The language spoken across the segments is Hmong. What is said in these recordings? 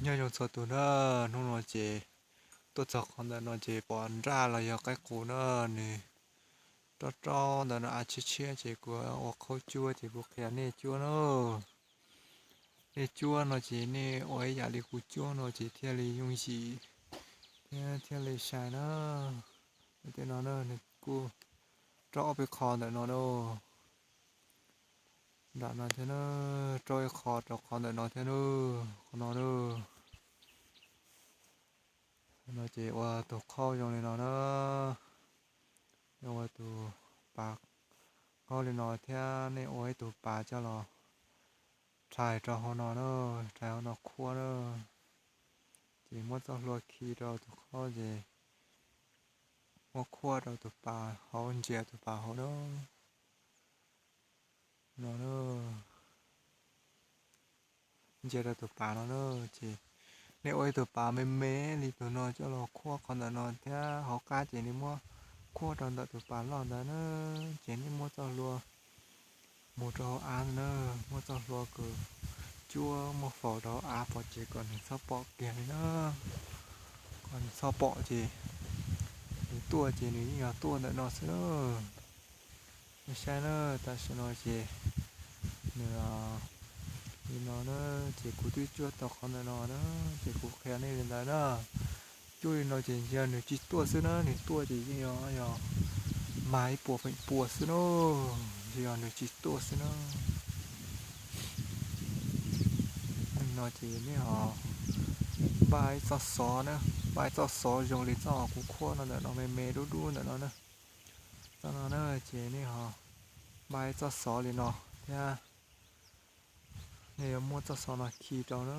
Nyob zoo txhua tus na, hnub no ces tuaj txog qhov ntawm no ces pom nraj los yog qaib qus na, nws roj roj ntawm no av tshiab tshiab ces kuv ua qhaub cuab ces kuv qhia nej cuab na. Nej cuab no ces nej ua ib yam li kuv cuab no ces thiaj li yooj yim thiab thiaj li sai na. Tej no na nws kuj roj ob peb qho ntawm no na, nram no thiab na, roj ib qho rau qhov ntawm no thiab na, qhov no na. No ces ua tus qhaub zoo li no na, ua tus pas qaub li no thiab nej ua ib tug pas coj los rhais rau hauv no na, rhais hauv no khuab na. Ces muab txoj hlua khi rau tus qhaub ces muab khuab rau tus pas hauv, ntsia tus pas hauv na. No na, ntsia rau tus pas no na, ces nej ua ib tug pas me me li tus no coj los khuab qhov ntawm no thiab hauv qab ces nej muab khuab rau ntawm tus pas loj ntawd na. Ces nej muab txoj hlua mus rau hauv av na, muab txoj hlua kws cuab muab faus rau hauv av pov tseg kom nws txhob pom kiag li na, kom nws txhob pom ces nws tuaj ces nws yeej yog tuaj ntawm no xwb na. Nej saib na, tam sim no ces nws li no na, ces kuv twb cuab tau qhov ntawm no na, ces kuv qhia nej li ntawd na. Cuab li no ces yog nws tsis tuaj xwb na, nws tuaj ces yeej yog mag ib puas feem pua xwb na, yog nws tsis tuaj xwb na. No ces nej ho npaj ib txoj xov na, npaj ib txoj xov zoo li txoj kuv khuab no ntawm no me me dub dub ntawm no na. Txoj no na ces nej ho npaj ib txoj xov li no thiab nej yuav muab txoj xov no khi rau na,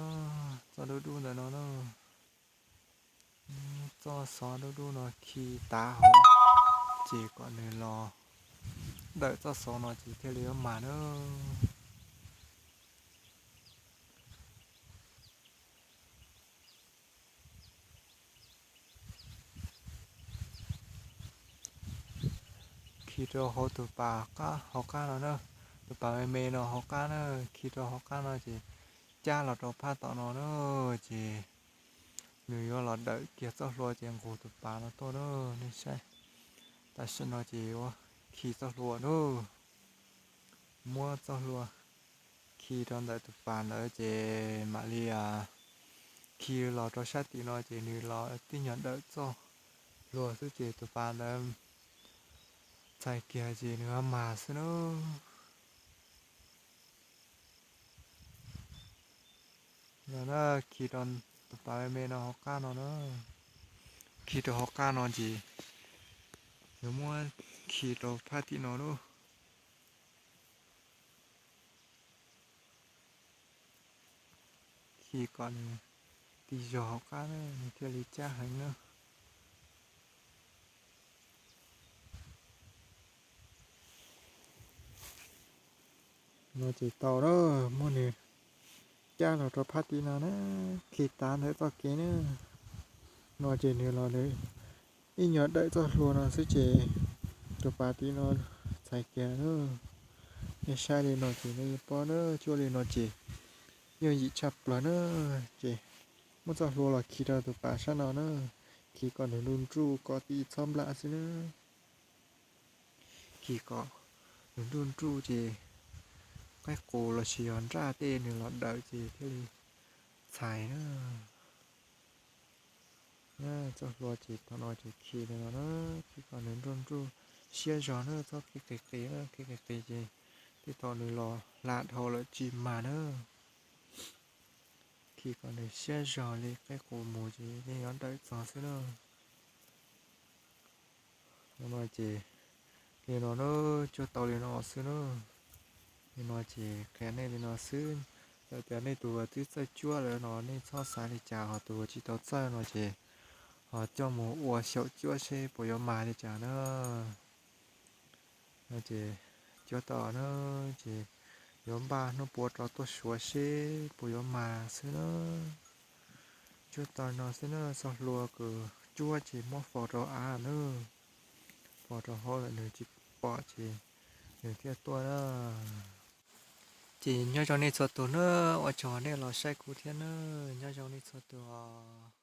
txoj dub dub ntawm no na. Txoj xov dub dub no khi tav hauv ces kom nws los dawm txoj xov no ces thiaj li yuav mag na. Khi rau hauv tus pas hauv qab no na, tus pas me me no hauv qab na, khi rau hauv qab no ces cab los rau phab tom no na, ces nws yuav los dawm kiag txoj hlua ces nqus tus pas no tuaj na, nej saib. Tam sim no ces yuav khi txoj hlua na, muab txoj hlua khi rau ntawm tus pas ntawd ces mam li khi los rau sab tim no ces nws los tib nyuag dawm txoj hlua xwb ces tus pas ntawd txhais kiag ces nws mag xwb na. No na, khi rau tus pas me me no hauv qab no na, khi rau hauv qab no ces yuav muab khi rau phab tim no lub, khi kom nws tig zog hauv qab na, nws thiaj li cab heev na. No ces tau na, muab nws cab los rau phab tim no na, khi tav ntawm txoj kev na. No ces nws los nws ib nyuag dawm txoj hlua no xwb ces tus pas tim no txhais kiag na. Nej saib li no ces nej yeej paub na, cuab li no ces yooj yim tshaj plaws na. Ces muab txoj hlua los khi rau tus pas sab no na, khi kom nws nruj nruj kom tim txhob nplam xwb na. Khi kom nws nruj nruj ces qaib qus los sis yog nraj tej nws los dawm ces thiaj li txhais na. Txoj hlua ces thaum no ces khi li no na, khi kom nws nruj nruj siab zog na, txhob khi qis qis na, khi qis qis ces tej thaum nws los hla dhau lawm tsis mag na. Khi kom nws siab zog li qaib qus mus ces yeej yuav dawm txog xwb na. No ces li no na, cuab tau li no xwb na. Li no ces qhia nej li no xwb. Txawm tias nej tus twb txawj cuab lawm no nej txhob xav li cas, ho tus tsis tau txawj no ces ho coj mus ua xyaum cuab seb puas yuav mag li cas na. No ces cuab tau na, ces yuav npaj hnub puav rov tuaj suav seb puas yuav mag xwb na. Cuab tau no xwb na, txoj hlua kws cuab ces muab faus rau av na, faus rau hauv lawm nws tsis pom ces nws thiaj tuaj na. Ces nyob zoo nej txhua tus na, ua tsaug nej los saib kuv thiab na, nyob zoo nej txhua tus os.